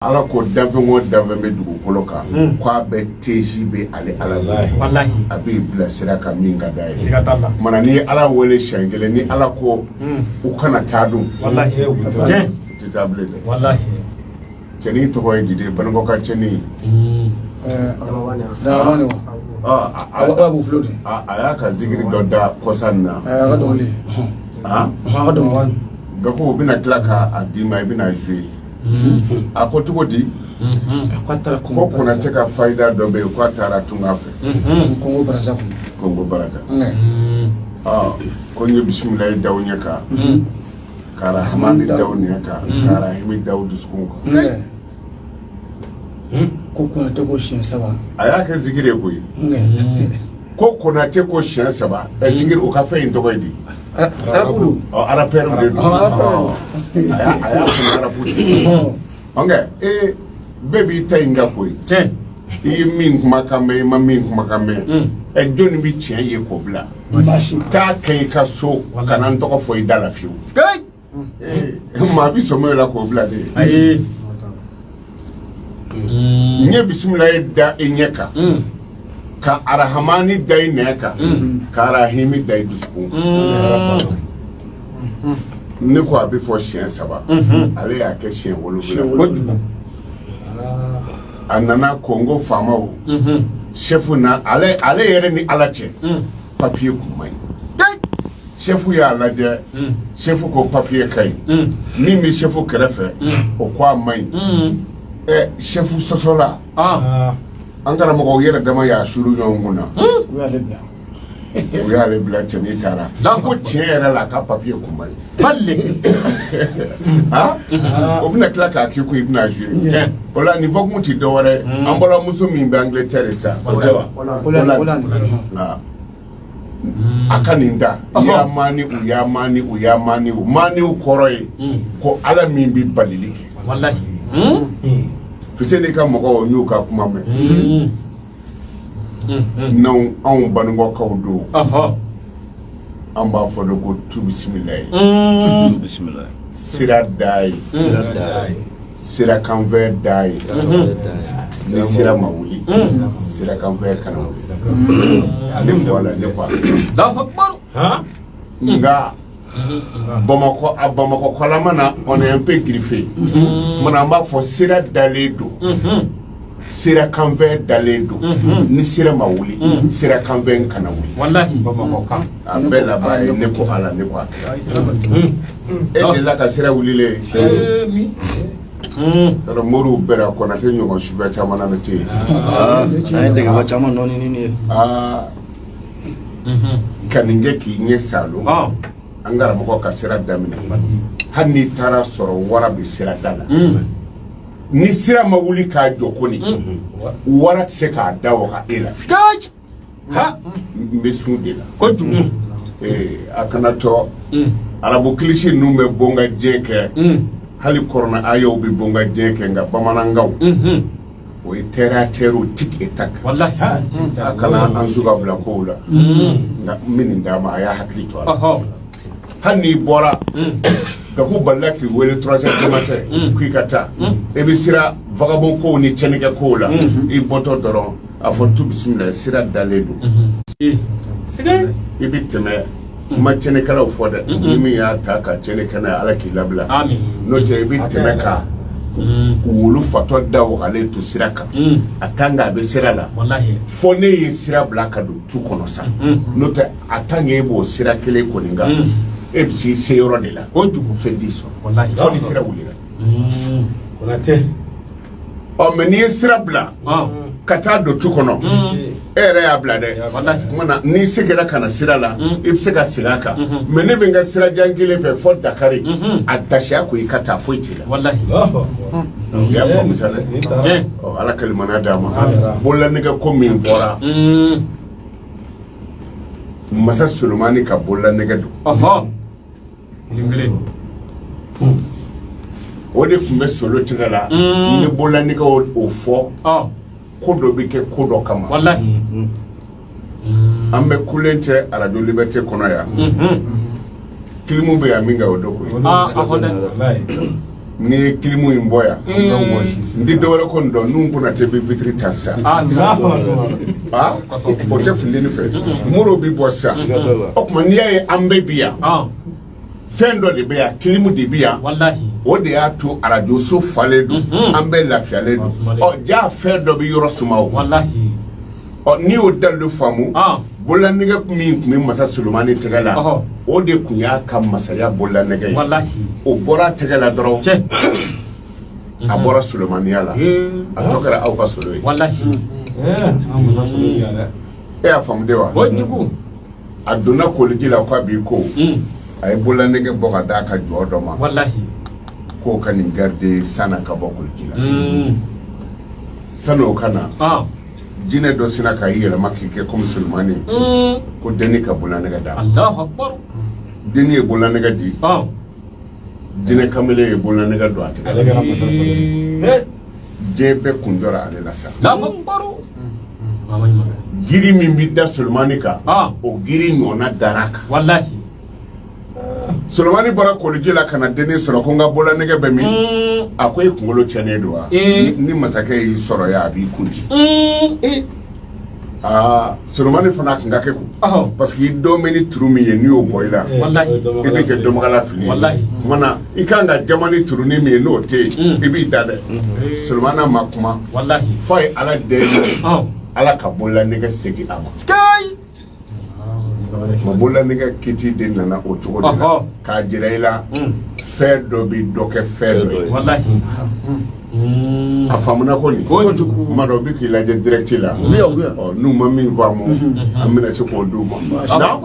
Ala ko danfɛn o danfɛn bɛ dugukolo kan, k'a bɛɛ tezi bɛ ale Ala bolo. A b'i bila sira kan min ka d'a ye. Siga t'a la. Mana n'i ye Ala wele siɲɛ kelen, ni Ala ko u kana taa dun, Walahi. Tiɲɛ. U tɛ taa bilen dɛ. Walahi. Cɛnin tɔgɔ ye Dide, Banikɔka cɛnin. Daramani wa? A A b'u filo de. A y'a ka zikiri dɔ da kɔsa in na. A ka dɔnkili. Ah, A ka dɔnkili. Gaku, u bɛna tila k'a d'i ma, i bɛna jouer. A ko cogo di? K'a taara Ko Kongo. Konatɛ ka fayida dɔ bɛ yen, k'a taara tunga fɛ. Kongo Brazza kun. Kongo Brazza. Ko n ye bisimilayi da u ɲɛ kan, ka rahamani da u ɲɛ kan, ka rahimi da u dusukun kan. Ko Konatɛ ko siɲɛ saba. A y'a kɛ zikiri ye koyi. Ko Konatɛ ko siɲɛ saba. Ɛ, zikiri o ka fɛn in tɔgɔ ye di? Arabu don. Ɔ, arapɛriw de don. Ɔ, A y'a fɔ arabu de. Ɔnkɛ ee, bɛɛ b'i ta in ka koyi. Tiɲɛ. I ye min kumakan mɛn, i ma min kumakan mɛn, ɛ, jɔnni bɛ tiɲɛ ye k'o bila? Baasi. Taa kɛ i ka so, kana n tɔgɔ fɔ i da la fiyewu. Sikeyi. Ee, maa bi sɔmi o la k'o bila de. Ayi. N ye bisimilayi da i ɲɛ kan, ka arahamani da i nɛ kan, ka arahimi da i dusukun kan. Ne ko a bɛ fɔ siɲɛ saba, ale y'a kɛ siɲɛ 7. Kojugu. A nana Kongo faamaw chef na, ale yɛrɛ ni Ala cɛ, papiye kun man ɲi. Sikeyi. Chef y'a lajɛ, chef ko papiye ka ɲi. Min bɛ chef kɛrɛfɛ, o ko a man ɲi. Ɛ, chef sɔsɔla. An karamɔgɔw yɛrɛ dama y'a suru ɲɔgɔn kun na. U y'ale bila. U y'ale bila, cɛnin taara. Ko tiɲɛ yɛrɛ la, a ka papiye kun man ɲi. Balle. Ah, o bɛna tila k'a k'i kun, i bɛna jouer. Tiɲɛ. O la nin fɔkun tɛ dɔwɛrɛ ye, an balimamuso min bɛ Angleterre sisan, o tɛ wa? Hollande. Hollande. Ah. A ka nin da ya maani u ya maani u ya maani u maaniw kɔrɔ ye ko Ala min bɛ balili kɛ. Walahi. Fuseni ka mɔgɔw, n y'u ka kuma mɛn. N'anw anw Banikɔkaw don, an b'a fɔ de ko tu bisimilayi. Bismillah. Sira da ye. Sira da ye. Sira kanfɛ da ye. Sira da ye. Ni sira ma wuli, sira kanfɛ kana wuli. Ne ko ala, ne ko ala. Allahu akbar. Nka Bamakɔ, a Bamakɔ kɔlama na, on est un peu griffé. Kumana an b'a fɔ sira dalen don, sira kanfɛ dalen don. Ni sira ma wuli, sira kanfɛ kana wuli. Walahi. Bamakɔ kan. A bɛɛ laban ye ne ko ala, ne ko a kɛra. E delila ka sira wulilen? Ee mi. Yɔrɔ moriw bɛɛ Konatɛ ɲɔgɔn sufɛ caman na tɛ yen. Ah, an ye dɛgɛba caman nɔɔni ni nin ye. Aa, ka nin kɛ k'i ɲɛ salo. An karamɔgɔ ka sira daminɛ, hali n'i taara sɔrɔ wara bɛ sira da la, ni sira ma wuli k'a jɔ ko nin wara tɛ se k'a da waga e la. Sikeyi. N bɛ sun de la. Kojugu. Ee, a kana tɔ arabu kilisi ninnu bɛ bɔn ka diɲɛ kɛ, hali kɔrɔna ayaw bɛ bɔn ka diɲɛ kɛ, nka bamanankaw, o ye terre à terre, tic et tac. Walahi. A kana an su ka bila kow la, nka n bɛ nin d'a ma, a y'a hakili to a la. Hali n'i bɔra Gaku balila k'i wele 3 heures du matin k'i ka taa, e bɛ sira vagabond kow ni tiɲɛnikɛ kow la, i bɔtɔ dɔrɔn a fɔ tu bisimila, sira dalen don. Sikeyi. I bɛ tɛmɛ, n ma tiɲɛnikɛlaw fɔ dɛ, ni min y'a ta ka tiɲɛni kɛ n'a ye, Ala k'i labila. Amin. N'o tɛ, i bɛ tɛmɛ ka wulu fatɔ da wagalen to sira kan, a tan a bɛ sira la. Walahi. Fɔ ne ye sira bila ka don tu kɔnɔ sa, n'o tɛ, a tan e b'o sira kelen kɔni kan, e bɛ s'i se yɔrɔ de la. Kojugu. Fɛn t'i sɔrɔ. Walahi. Fɔ ni sira wulila. Konatɛ. Ɔ, mɛ n'i ye sira bila ka taa don tu kɔnɔ, e yɛrɛ y'a bila dɛ. Walahi. Kumana n'i seginna ka na sira la, i bɛ se ka segin a kan, mɛ ne bɛ n ka sira jan kelen fɛ fɔ Dakari, a dasiya ko i ka taa, foyi t'i la. Walahi. I y'a faamu sa dɛ? Tiɲɛ. Ɔ, Ala kalimana d'a ma. Bololanɛgɛ ko min fɔra, masa Solomani ka bololanɛgɛ don. Kelen kelen. O de tun bɛ solo tigɛ la. Ni bololanɛgɛ o fɔ, ko dɔ bɛ kɛ ko dɔ kama. Walahi. An bɛ kulen cɛ arajo Liberté kɔnɔ yan. Kilimu bɛ yan min kɛ, o don koyi. Ah, a hɔn dɛ. Wallahi. N'i ye kilimu in bɔ yan, An bɛ wɔsi n sisan. tɛ dɔwɛrɛ ko nin dɔn, n'u Konate bɛ vitre ta sisan. Ah, Ah, o tɛ funteni fɛ, moro bɛ bɔ sisan. Siga t'a la. O tuma, n'i y'a ye an bɛ bi yan, fɛn dɔ de bɛ yan, kilimu de bɛ yan. Wallahi. O de y'a to arajoso falen don, an bɛɛ lafiyalen don. Ɔ ja, fɛn dɔ bɛ yɔrɔ suma o. Wallahi. Ɔ, n'i y'o dalilu faamu, bololanɛgɛ min tun bɛ masa Solomani tɛgɛ la, o de tun y'a ka masaya bololanɛgɛ ye. Wallahi. O bɔra a tɛgɛ la dɔrɔn, Cɛ. a bɔra Solomaniya la, a tɔ kɛra aw ka solo ye. Wallahi. An musa solo yan dɛ. E y'a faamu de wa? Kojugu. A donna koliji la k'a b'i ko, a ye bololanɛgɛ bɔ ka d'a ka jɔ dɔ ma. Wallahi. K'o ka nin garde san'a ka bɔ koliji la. San'o ka na, jinɛ dɔ sina ka i yɛlɛma k'i kɛ komi Solomani, ko denni ka bololanɛgɛ d'a ma. Allahu akbar. Denni ye bololanɛgɛ di, jinɛ kamalen ye bololanɛgɛ don a tɛgɛ Ale la. kɛra masa solo ye. Diɲɛ bɛɛ kun jɔra ale la sa. Allahu akbar. Mama ɲuman. Giri min bɛ da Solomani kan, o giri ɲɔgɔnna dara a kan. Wallahi. Solomani bɔra koliji la ka na denni sɔrɔ ko n ka bololanɛgɛ bɛ min? A ko e kunkolo tiɲɛnen don wa? Ni masakɛ y'i sɔrɔ yan, a b'i kun di. Aa, Solomani fana tun ka kɛ ko parce que i dɔn bɛ ni turu min ye, n'i y'o bɔ i la, Wallahi. i bɛ kɛ dɔnbagala fili ye. Wallahi. Kumana i kan ka jama ni turunin min ye, n'o tɛ yen, i b'i da dɛ. Solomana ma kuma. Wallahi. F'a ye Ala deli, Ala ka bololanɛgɛ segin a ma. Sky. Ma bololanɛgɛ kiti de nana o cogo de la, k'a jira i la fɛn dɔ bɛ dɔ kɛ fɛn dɔ ye. Wallahi. A faamuna ko nin kuma dɔ bɛ k'i lajɛ direct la. Ɔ, n'u ma min faamu, an bɛna se k'o d'u ma. Naam.